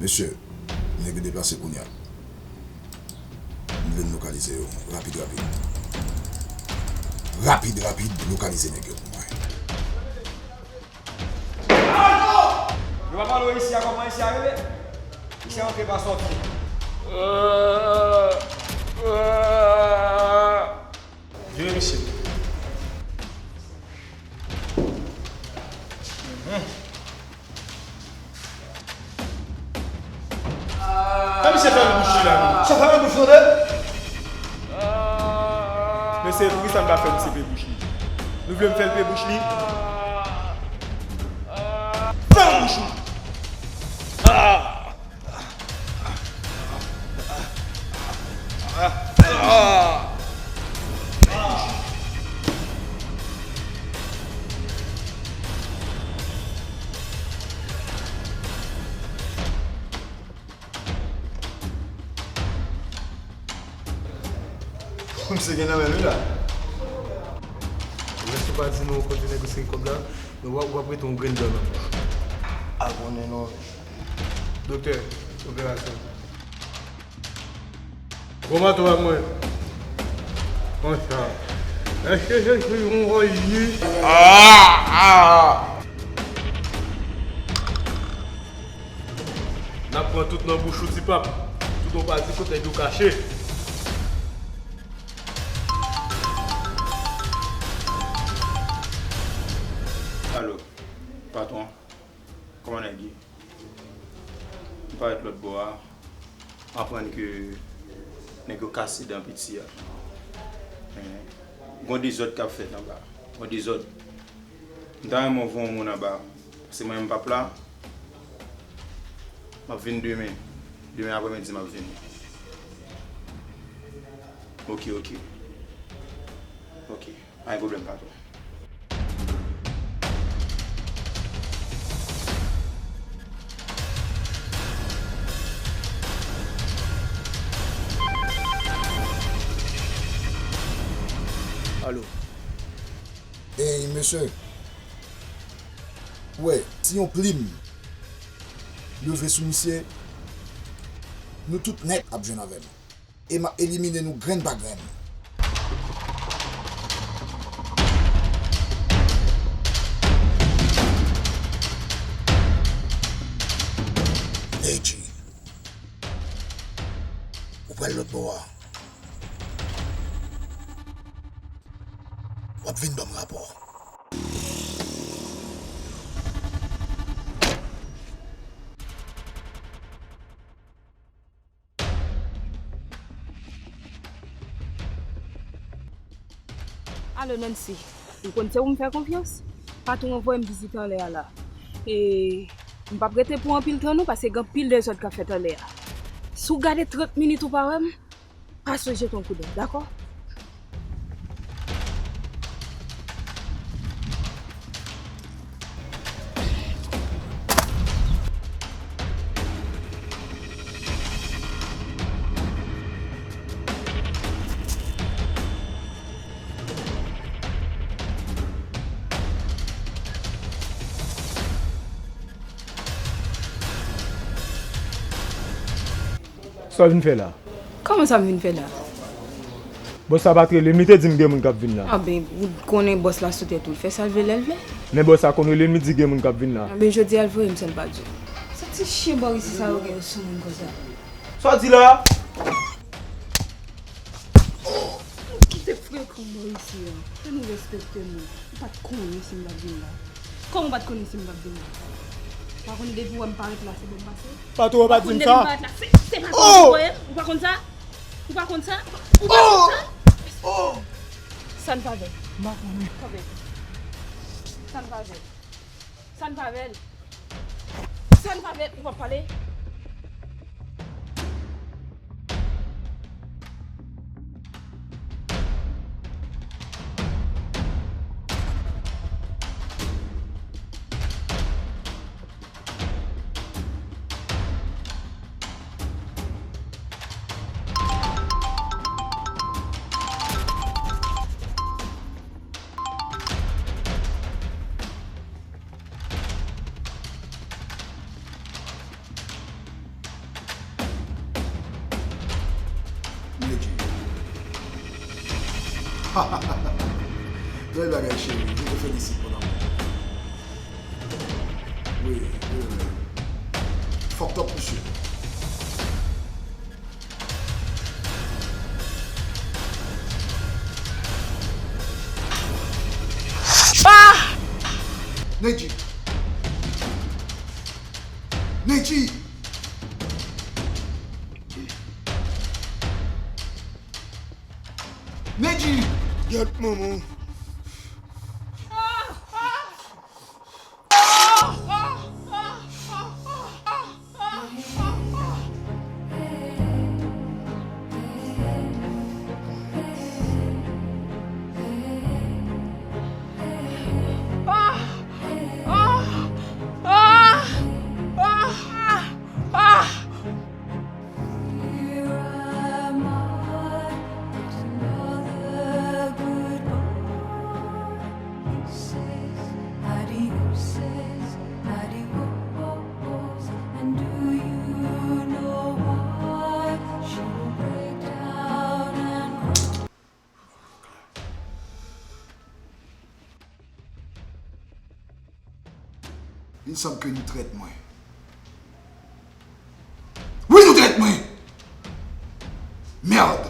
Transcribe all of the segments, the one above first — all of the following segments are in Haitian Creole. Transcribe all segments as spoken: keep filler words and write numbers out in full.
Mesye, nèg yo deplase kounye a. M vle n lokalize yo. Rapid, rapid. Rapid, rapid, lokalize nèg yo pou mwen. Yo pa pale isi a, kòman isi a rele? Isi a antre pa sòti. Vire misye. Mhm. Sa misye fè nan bouch li la menm? Sa fè nan bouch nou de? Mesye, poukisa n pa fè misye pe bouch li? Nou vle m fè l pe bouch li? Fè l bouch ou! Misye gen nan men l wi la. Lè si w pa di nou w konn vin negosye kòb la, nou w ap, w ap rete yon grenn dan nan bouch ou. A konnen non. Doktè, operasyon. Gwo mato ak mwen. Konsa. Èske se si yon vòy li? Ah, ah. N ap pran tout nan bouch ou, ti pap. Tout yon pati kote yo kache. Alo, patwon. Kòman nèg ye? M parèt lòt bò a, m aprann ke nèg yo kase dan piti a. Gon dezòd k ap fèt anba. Gon dezòd. M ta renmen w voye yon moun anba. Paske mwen menm m p ap la. M ap vin demen. Demen aprèmidi m ap vini. Oke, oke. Oke. Pa gen pwoblèm, patwon. Alo. Ey, mesye. Ou wè, si yon plim leve sou misye, nou tout nèt ap jwenn avè m. E m ap elimine nou grenn pa grenn. Neji, ou pral lòt bò a. W ap vin ban m rapò. Alo, Nancy. Ou konn se ou m fè konfyans? Patwon an voye m vizite anlè a la. E m p ap rete pou anpil tan non, paske gen anpil dezòd k ap fèt anlè a. Si w gade trant minit ou pa wè m, pase w jete yon koudèy, dakò? Sa w vin fè la? Kòman sa m vin fè la? Bòs la pa t rele m, li te di m gen moun k ap vin la. A ben, ou konnen bòs la sou tèt ou, l fè sa l vle lè l vle. Men bòs la konn rele m, li di gen moun k ap vin la. A ben, jodi a l voye m san l pa di w. Sa ti chen bò isi sa yo gen yo sou moun konsa? Sa w di la? Kite frekan bò isi a. Fè nou respekte nou. Ou pa t konnen si m t ap vin la. Kòman w pa t konnen si m t ap vin la? Ou pa konn depi w wè m parèt la, se bon m pase? Patwon an pa di m sa. Ou pa konn depi m parèt la, se, se patwon ki voye m? Ou pa konn sa? Ou pa konn sa? Ou pa konn sa? Sa n pa vè. M pa konnen. Kanpe. Sa n pa vè. Sa n pa vè. Sa n pa vè. Ou p ap pale? Bèl bagay, cheri. Je te félicite, mon amour. Wi, wi, wi. Fucked up, mesye. Ah! Nedji. Nedji. Nedji. Gèt manman. Il me semble que nou trèt mwen. Wi, nou trèt mwen! Merde!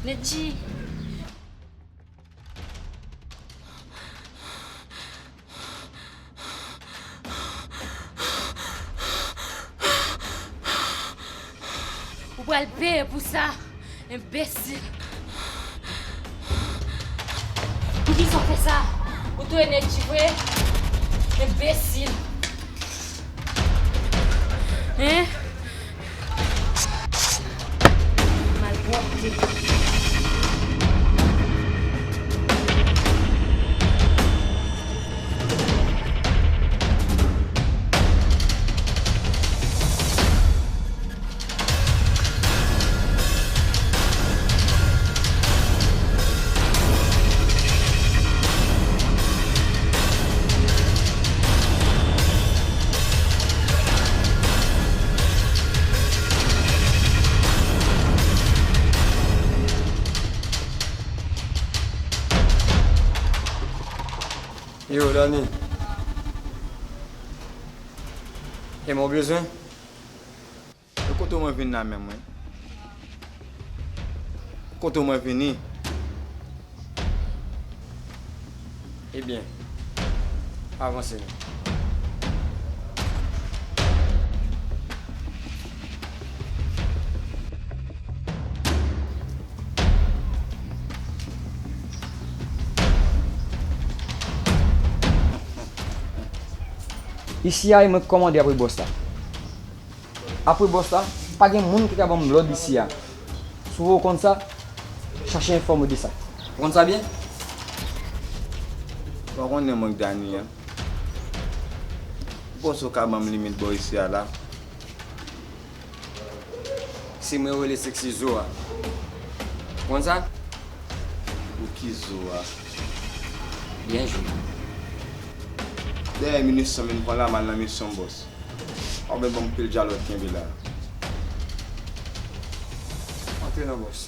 Nedji. Ou pral peye pou sa, enbesil. Poukisa w fè sa? Ou touye Nedji vre? Enbesil. Hein? Malpwòpte. Yo, Dani. E mwen bezwen? E kote w mwen vin la menm, wi? Kote w mwen vini? Ebyen, avanse non. Isi a, e mwen k kòmande apre bòs la. Apre bòs la, pa gen moun ki ka ban m lòd isi a. Si w vle w konn sa, chache enfòme de sa. Ou konn sa byen? Ou konnen mwen k Dani an. Ou panse w ka ban m limit bò isi a la? Se mwen yo rele Sexy Zo a. Ou konn sa? Ou ki Zo a? Byen jwe. Dèyè minit san mil franc la, m al nan misyon bòs. Ou mèt ban m pil djalòt kenbe la. Antre non bòs.